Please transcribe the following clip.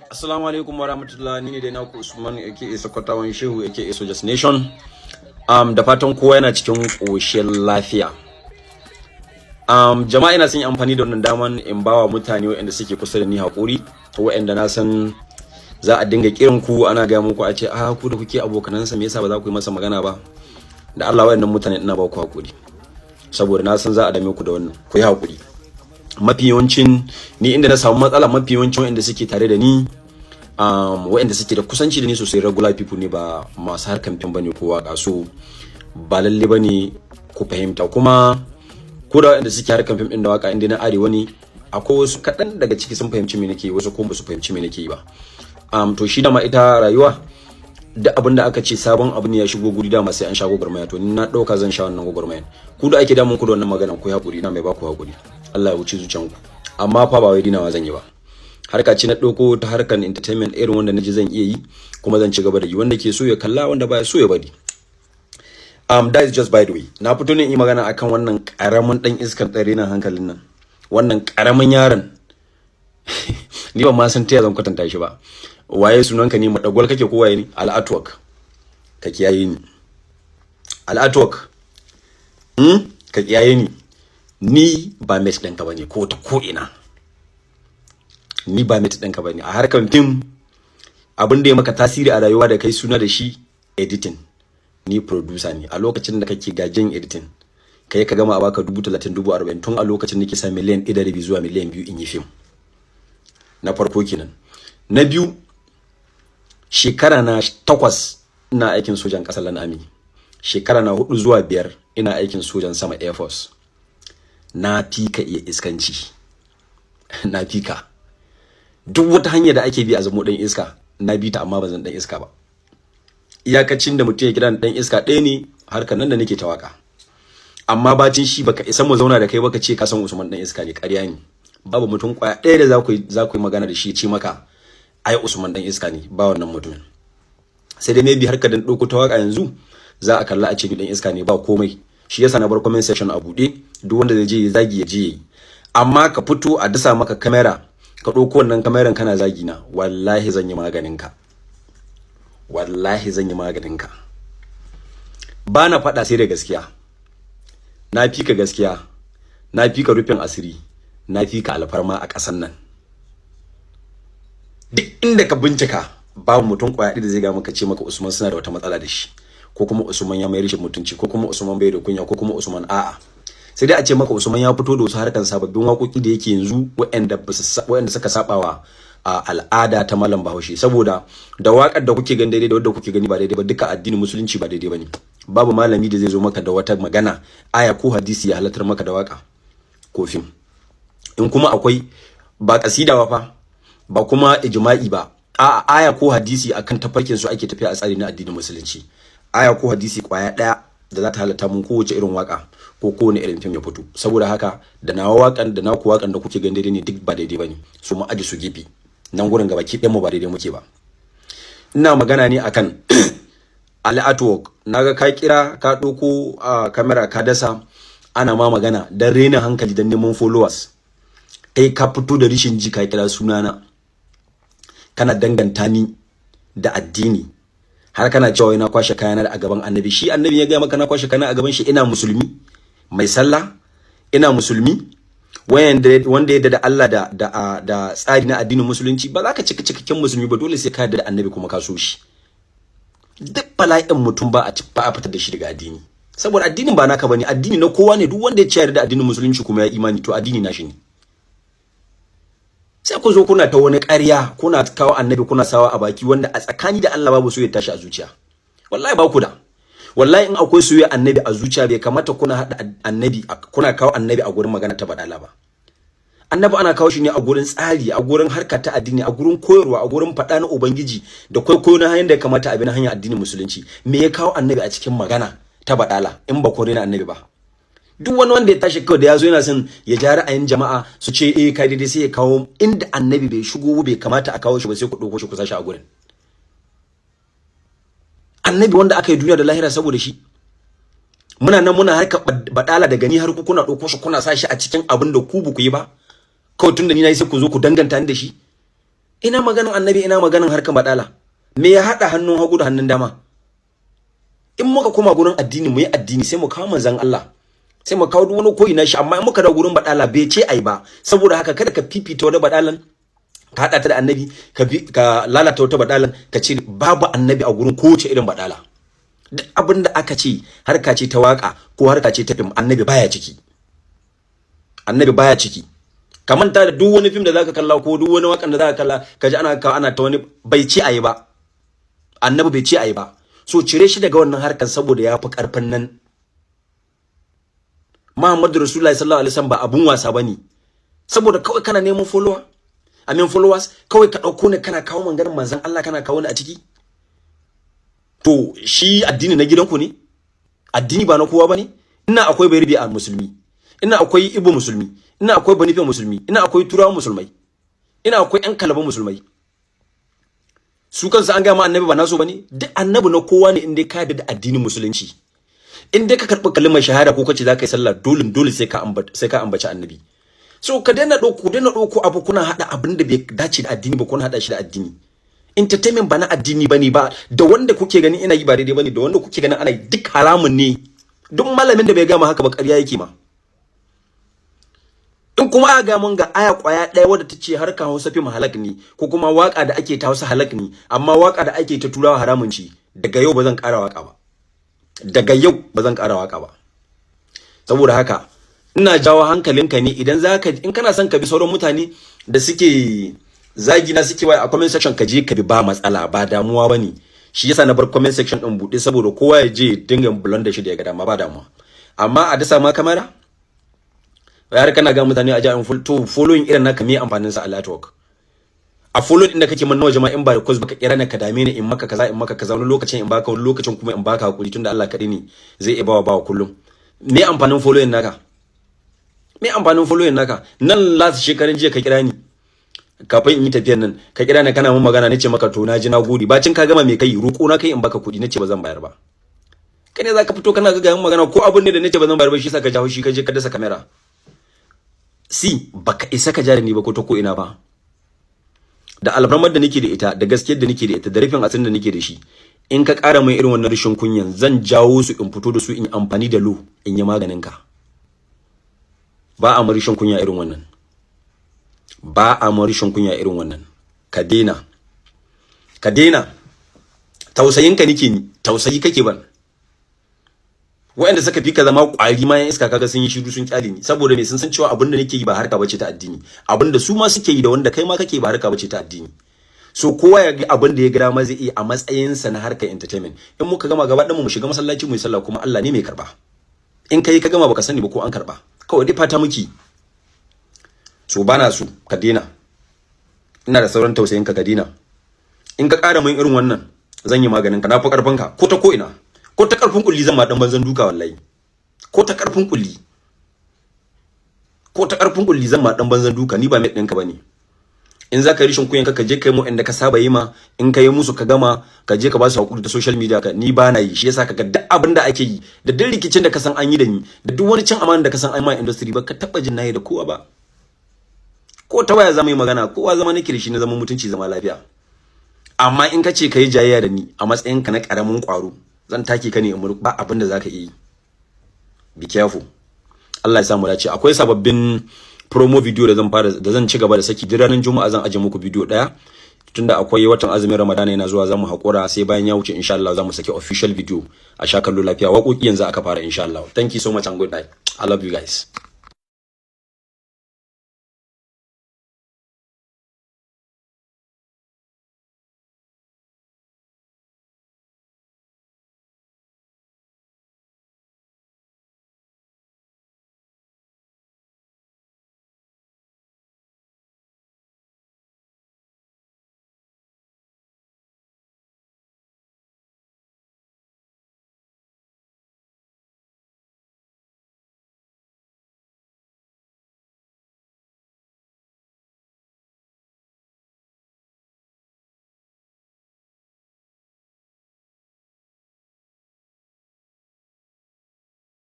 Assalamu alaikum wa rahmatullah. Ni ne dai naku Usman aka Sokotawan Shehu aka Sojas Nation. Da fatan kowa yana cikin ƙoshin lafiya. Jama'a, ina son yi amfani da wannan daman in bawa mutane waɗanda suke kusa da ni haƙuri, waɗanda na san za a dinga kiran ku ana gaya muku, a ce, "A ku da kuke abokanansa, me yasa ba za ku yi masa magana ba?" Da Allah, waɗannan mutane ina ba ku haƙuri. Saboda na san za a dame ku da wannan. Ku yi haƙuri. Mafi yawancin ni inda na samu matsala, mafi yawancin waɗanda suke tare da ni, waɗanda suke da kusanci da ni sosai, regular people ne, ba masu harkan fim bane ko waka, so ba lalle bane ku fahimta. Kuma ko da waɗanda suke harkan fim din da waka, inda na arewa ne, akwai wasu kaɗan daga ciki sun fahimci me nake, wasu kuma ba su fahimci me nake yi ba. To shi dama ita rayuwa, duk abin da aka ce sabon abu ne ya shigo guri, dama sai an sha gwagwarmaya. To ni na ɗauka zan sha wannan gwagwarmayan. Ku da ake damun ku da wannan magana, ku yi haƙuri, ina mai ba ku haƙuri. Allah ya wuce zuciyanku. Amma fa ba wai dinawa zan yi ba. Harka ce na ɗauko ta harkan entertainment, irin wanda naji zan iya yi, kuma zan ci gaba da yi. Wanda ke so ya kalla, wanda baya so ya bari. That is just by the way. Na fito ne in yi magana akan wannan karamin dan iskan ɗare nan hankalin nan, wannan karamin yaron. Ni ban ma san ta zan kwatanta shi ba. Waye sunanka ne? Madagwal kake ko waye ne? Al'atwork, ka kiyaye ni. Al'atwork, Ka kiyaye ni. Ni ba mate ɗinka bane ko ta ko ina. Ni ba mate ɗinka bane a harkan fim. Abin da ya maka tasiri a rayuwa da kai suna da shi, editing, ni producer ne. A lokacin da kake gajin editing, kai ka gama a baka 30,000, 40,000, tun a lokacin nake sa 1.5 miliyan zuwa 2 miliyan in yi fim. Na farko kenan. Na biyu, shekara na 8 ina aikin sojan ƙasar Land Army, shekara na 4 zuwa 5 ina aikin sojan sama, Air Force. Na fi ka iya iskanci, na fi ka duk wata hanya da ake bi a zamo dan iska, na bi ta, amma ba zan dan iska ba. Iyakacin da mutum ya kira dan iska ɗaya ne, harkar nan da nake ta waka. Amma bacin shi, baka isa mu zauna da kai baka ce ka san Usman dan iska ne. Ƙarya ne. Babu mutum kwaya ɗaya da za ku yi magana da shi ya ce maka ai Usman dan iska ne. Ba wannan mutumin. Sai dai maybe harkar dan ɗauko ta waka yanzu, za a kalla a ce ni dan iska ne. Ba komai. Shi yasa na bar comment section a buɗe, duk wanda zai je ya zagi ya je yayi. Amma ka fito a dasa maka kamera, ka ɗauko wannan kameran kana zagi na, wallahi zan yi maganin ka, wallahi zan yi maganin ka. Ba na faɗa sai da gaskiya. Na fi ka gaskiya, na fi ka rufin asiri, na fi ka alfarma a ƙasan nan. Duk inda ka bincika, babu mutum ƙwaya da zai ga maka ce maka Usman suna da wata matsala da shi, ko kuma Usman ya mai rashin mutunci, ko kuma Usman bai da kunya, ko kuma Usman, a'a. Sai dai a ce maka Usman ya fito da wasu harkan sababbin waƙoƙi da yake yanzu, waɗanda suka sabawa a al'ada ta malam Bahaushe. Saboda da waƙar da kuke gani daidai da wadda kuke gani ba daidai ba, duka addinin Musulunci ba daidai bane. Babu malami da zai zo maka da wata magana, aya ko hadisi, ya halartar maka da waka ko fim. In kuma akwai, ba kasida ba fa, ba kuma ijma'i ba, a'a, aya ko hadisi akan tafarkin su ake tafiya a tsari na addinin Musulunci. Aya ko hadisi kwaya daya da za ta halatta mun kowace irin waka ko kowane irin fim ya fito. Saboda haka, da nawa wakan da naku wakan da kuke gani daidai ne, duk ba daidai bane. So mu aje su gefe nan gurin, gaba ki ɗayan mu ba daidai muke ba. Ina magana ne akan Ali Artwork. Naga ka kira, ka ɗauko a kamera ka dasa, ana ma magana dan rena hankali, dan neman followers. Kai ka fito da rishin ji, ka kira sunana, kana danganta ni da addini, har kana cewa na kwashe kayana a gaban Annabi. Shi Annabi ya gaya maka na kwashe kayana a gaban shi? Ina musulmi mai sallah, ina musulmi wanda ya da Allah da tsari na addinin Musulunci. Ba za ka cika cikakken musulmi ba, dole sai ka yarda da Annabi kuma ka so shi. Duk bala'in mutum, ba a fitar da shi daga addini, saboda addinin ba naka bane, addini na kowa ne. Duk wanda ya ce yarda da addinin Musulunci kuma ya imani, to addini na shi ne. Sai ku zo kuna ta wani ƙarya, kuna kawo Annabi kuna sawa a baki, wanda a tsakani da Allah babu soyayya tashi a zuciya. Wallahi ba ku da. Wallahi in akwai soyayya Annabi a zuciya, bai kamata kuna hada Annabi, kuna kawo Annabi a gurin magana ta badala ba. Annabi ana kawo shi ne a gurin tsari, a gurin harka ta addini, a gurin koyarwa, a gurin faɗa na Ubangiji da kwaikwayo na hanyar da ya kamata a bi na hanyar addinin Musulunci. Me ya kawo Annabi a cikin magana ta badala in ba ko na Annabi ba? Duk wani wanda ya tashi kawai da ya zo yana son ya ja ra'ayin jama'a su ce eh, kai daidai, sai ya kawo inda Annabi bai shigo, bai kamata a kawo shi ba, sai ku ɗauko shi ku sashi a gurin. Annabi wanda aka yi duniya da lahira saboda shi, muna nan muna harka badala da gani, har ku kuna ɗauko shi kuna sa shi a cikin abin da ku ba ku yi ba. Kawai tun da ni na yi, sai ku zo ku danganta ni da shi. Ina maganin annabi, ina maganin harkan badala? Me ya hada hannun hagu da hannun dama? In muka koma gurin addini, mu yi addini, sai mu kawo manzon Allah, sai mu kawo duk wani koyi na shi. Amma in muka da gurin badala, bai ce ai ba. Saboda haka kada ka fifita wani badalan ka hada ta da annabi, ka lalata wata badalan, ka ce babu annabi a gurin kowace irin badala. Duk abin da aka ce harka ce ta waka ko harka ce ta fim, annabi baya ciki, annabi baya ciki. Ka manta da duk wani fim da zaka kalla ko duk wani wakan da zaka kalla, ka ji ana ka ana ta wani, bai ce ayi ba, annabi bai ce ayi ba. So cire shi daga wannan harkar, saboda ya fi karfin nan. Muhammadu Rasulullahi sallallahu alaihi wasallam ba abun wasa bane. Saboda kawai kana neman follower, I mean followers, kawai ka dauko ne kana kawo maganar manzon Allah, kana kawo ni a ciki. To shi addini na gidanku ne? Addini ba na kowa bane. Ina akwai Bayarbe a musulmi, ina akwai Ibo musulmi, ina akwai Banife musulmi, ina akwai Turawa musulmai, ina akwai yan Kalaba musulmai. Su kansu an gama annabi ba nasu bane. Duk annabi na kowa ne in dai ka yarda da addinin musulunci. In dai ka karɓi kalmar shahada ko kace za ka yi sallah, dole dole sai ka ambaci annabi. So ka daina ɗauko, daina ɗauko abu kuna haɗa abin da bai dace da addini ba, kuna haɗa shi da addini. Entertainment ba na addini bane ba. Da wanda kuke gani ina yi ba daidai bane, da wanda kuke ganin ana yi, duk haramun ne. Duk malamin da bai gama haka ba, ƙarya yake ma. In kuma aka ga mun ga aya kwaya ɗaya wadda ta ce harkar Hausa fim halak ne, ko kuma waka da ake ta Hausa halak ne, amma waka da ake ta Turawa haramun ce, daga yau ba zan ƙara waka ba. Daga yau ba zan ƙara waka ba. Saboda haka ina jawo hankalinka ne, idan zaka, in kana son ka bi sauran mutane da suke zagi na, suke waya a comment section, ka je ka bi, ba matsala, ba damuwa bane. Shi yasa na bar comment section din buɗe, saboda kowa ya je dinga blunder shi da ya ga dama, ba damuwa. Amma a dasa ma kamera har kana ga mutane a ja'in to following irin naka, me amfanin sa a network? A follow din da kake man nawa jama'a, in ba request baka kira ni ka dame ni, in maka kaza, in maka kaza, wani lokacin in baka, wani lokacin kuma in baka hakuri, tunda Allah kaɗai ne zai iya bawa kullum. Me amfanin following naka? Me amfanin following naka? Nan last shekaran jiya ka kira ni kafin in yi tafiyar nan, ka kira ni kana mun magana, nace maka to na ji, na gode. Bacin ka gama me kai, roƙo na kai in baka kuɗi, nace ba zan bayar ba. Kai ne zaka fito kana ga magana ko abun ne da nace ba zan bayar ba, shi yasa ka jawo shi ka je ka dasa kamera. Si baka isa ka ja da ni ba ko ta ko ina ba. Da albarmar da nake da ita, da gaskiyar da nake da ita, da rufin asirin da nake da shi, in ka ƙara mai irin wannan rashin kunyan, zan jawo su in fito da su, in amfani da law in yi maganin ka. Ba a rashin kunya irin wannan, ba a rashin kunya irin wannan. Ka daina, ka daina. Tausayin ka nake ni, tausayi kake ban. Waɗanda suka fi ka zama ƙwari ma, yan iska, kaga sun yi shiru sun kyale ni. Saboda me? Sun san cewa abin da nake yi ba harka bace ta addini. Abin da su ma suke yi da wanda kai ma kake ba harka bace ta addini. So kowa ya ga abin da ya ga dama zai iya a matsayinsa na harkar entertainment. In muka gama gaba ɗin mu shiga masallaci mu yi sallah, kuma Allah ne mai karba. In kai ka gama, baka sani ba ko an karba. Kawai dai fata muki. So bana so, ka daina. Ina da sauran tausayin ka, ka daina. In ka ƙara min irin wannan, zan yi maganin ka. Na fi karfin ka ko ta ko ina, ko ta karfin kulli zan ma dan banzan duka wallahi. Ko ta karfin kulli, ko ta karfin kulli zan ma dan banzan duka. Ni ba mai ɗinka bane. In za ka yi rishin kunyan ka, je kai mu inda ka saba yi ma. In ka yi musu ka gama, ka je ka ba su hakuri ta social media. Ka ni ba na yi. Shi yasa ka ga duk abin da ake yi, da duk rikicin da ka san an yi da ni, da duk wani cin amana da ka san an ma industry, ba ka taba jin nayi da kowa ba. Ko ta waya zama yi magana, kowa zama nake da shi na zaman mutunci, zama lafiya. Amma in ka ce ka yi jayayya da ni a matsayin ka na karamin kwaro, zan take ka ne in ba abin da zaka iya yi. Be careful. Allah ya samu dace. Akwai sababbin promo video da zan fara, da zan ci gaba da saki. Duk ranar Juma'a zan aje muku video daya. Tunda akwai watan azumin Ramadana yana zuwa, zamu hakura sai bayan ya wuce, insha Allah zamu saki official video. A sha kallo lafiya. Waƙoƙi yanzu aka fara, insha Allah. Thank you so much and good night. I love you guys.